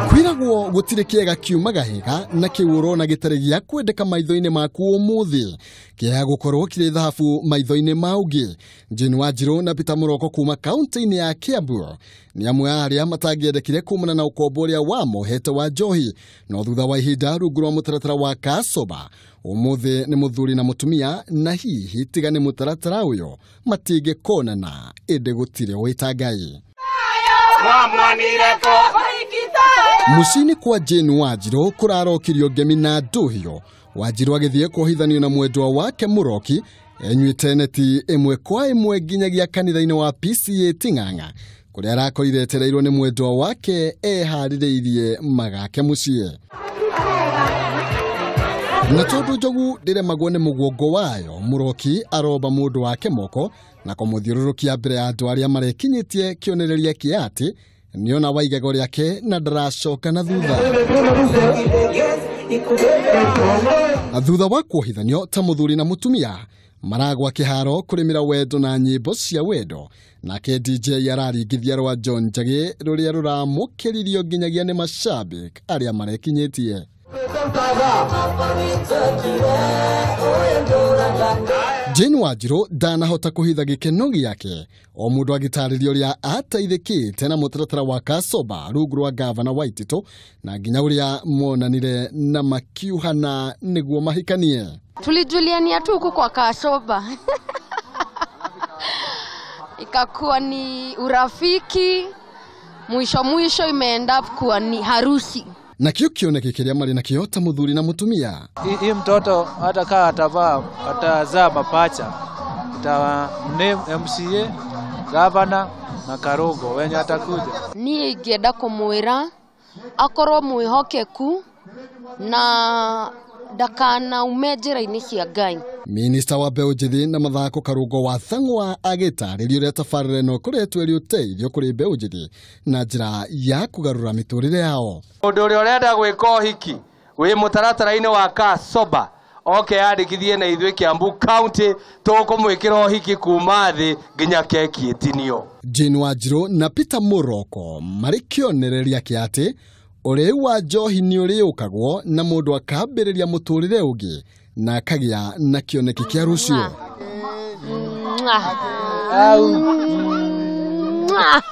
Kwiragwo gutire kiega kiumaga hega na kiu urona gitari gia kwendeka maitho-ini maku umuthi kiega gukorwo kiri thahabu maitho-ini ma ungi. Jane Wanjiru na Peter Muroko kuma kaunti-ini ya Kiambu ni amwe a aria matangĩendekire kumana na ukombo uria wamohete wa njohi, no thutha wa ihinda rungu rwa mutaratara wa Kasoba umuthi ni muthuri na mutumia, na hihi tiga ni mutaratara uyu matingĩkonana ĩndĩ gũtirĩ wĩta Ngai. Muciĩ-inĩ kwa Jane Wanjiru kũrarokirio ngemi na nduhio. Wanjiru agĩthiĩ kuohithanio na mwendwa wake Mũroki enyuĩte neti ĩmwe kwa ĩmwe nginyagia kanitha-inĩ wa PCA Ting'ang'a kũrĩa arakorire etereirwo nĩ mwendwa wake eharĩrĩirie magake mũciĩ. Na tondũ njogu ndĩremagwo nĩ mũguongo wayo, Mũroki aromba mũndũ wake moko na kũmũthiũrũrũkia mbere ya andũ arĩa marekinyĩtie kĩonereria kĩa atĩ nĩona wa igego rĩake na ndaracoka na thutha. Thutha wa kuohithanio ta mũthuri na mũtumia maragwa kĩharo kũrĩmĩra wendo na nyĩmbo cia wendo, nake DJ araringithia rwa John Njagi rũrĩa rũramũkĩririo nginyagia nĩ mashabik arĩa marekinyĩtie. Jane Wanjiru ndanahota kũhitha gĩkeno gĩake o mũndũ agĩtarĩria ũrĩa ateithĩkĩte na mũtaratara wa Kasoba rungu rwa gavana Waititu na nginya ũrĩa monanire na makiuhana nĩguo mahikanie. Tulijuliania tu huku kwa Kasoba ikakuwa ni urafiki, mwisho mwisho imeend up kuwa ni harusi. Na kio kioneke kĩrĩa marĩ nakĩo ta mũthuri na mũtumia. Hii mtoto hata kaa atavaa atazaa mapacha, ita name MCA, governor na Karungo wenye atakuja. Niĩ ingĩenda kũmwĩra akorwo mwĩhokeku na ndakanaume njĩra-inĩ cia Ngai. Minista wa mbeũ njĩthĩ na mathako Karungo wa Thang'wa agĩtarĩria ũrĩa tabarĩra ĩno ĩkoretwo ĩrĩ ũteithio kũrĩ mbeũ njĩthĩ na njĩra ya kũgarũra mĩtũrĩre yao. Mũndũ ũrĩa ũrenda gwĩka ũhiki wĩ mũtaratara-inĩ wa Kasoba oke yandĩkithie na ithuĩ Kiambu County, tũkũmwĩkĩra ũhiki kuma thĩ nginya keki ĩtinio. Jane Wanjiru na Peter Muroko marĩ kĩonereria kĩa atĩ ũrĩu wa njohi nĩ ũrĩũkagwo na mũndũ akambĩrĩria mũtũrĩre ũngĩ na akagĩa na kĩoneki kĩa rũciũ.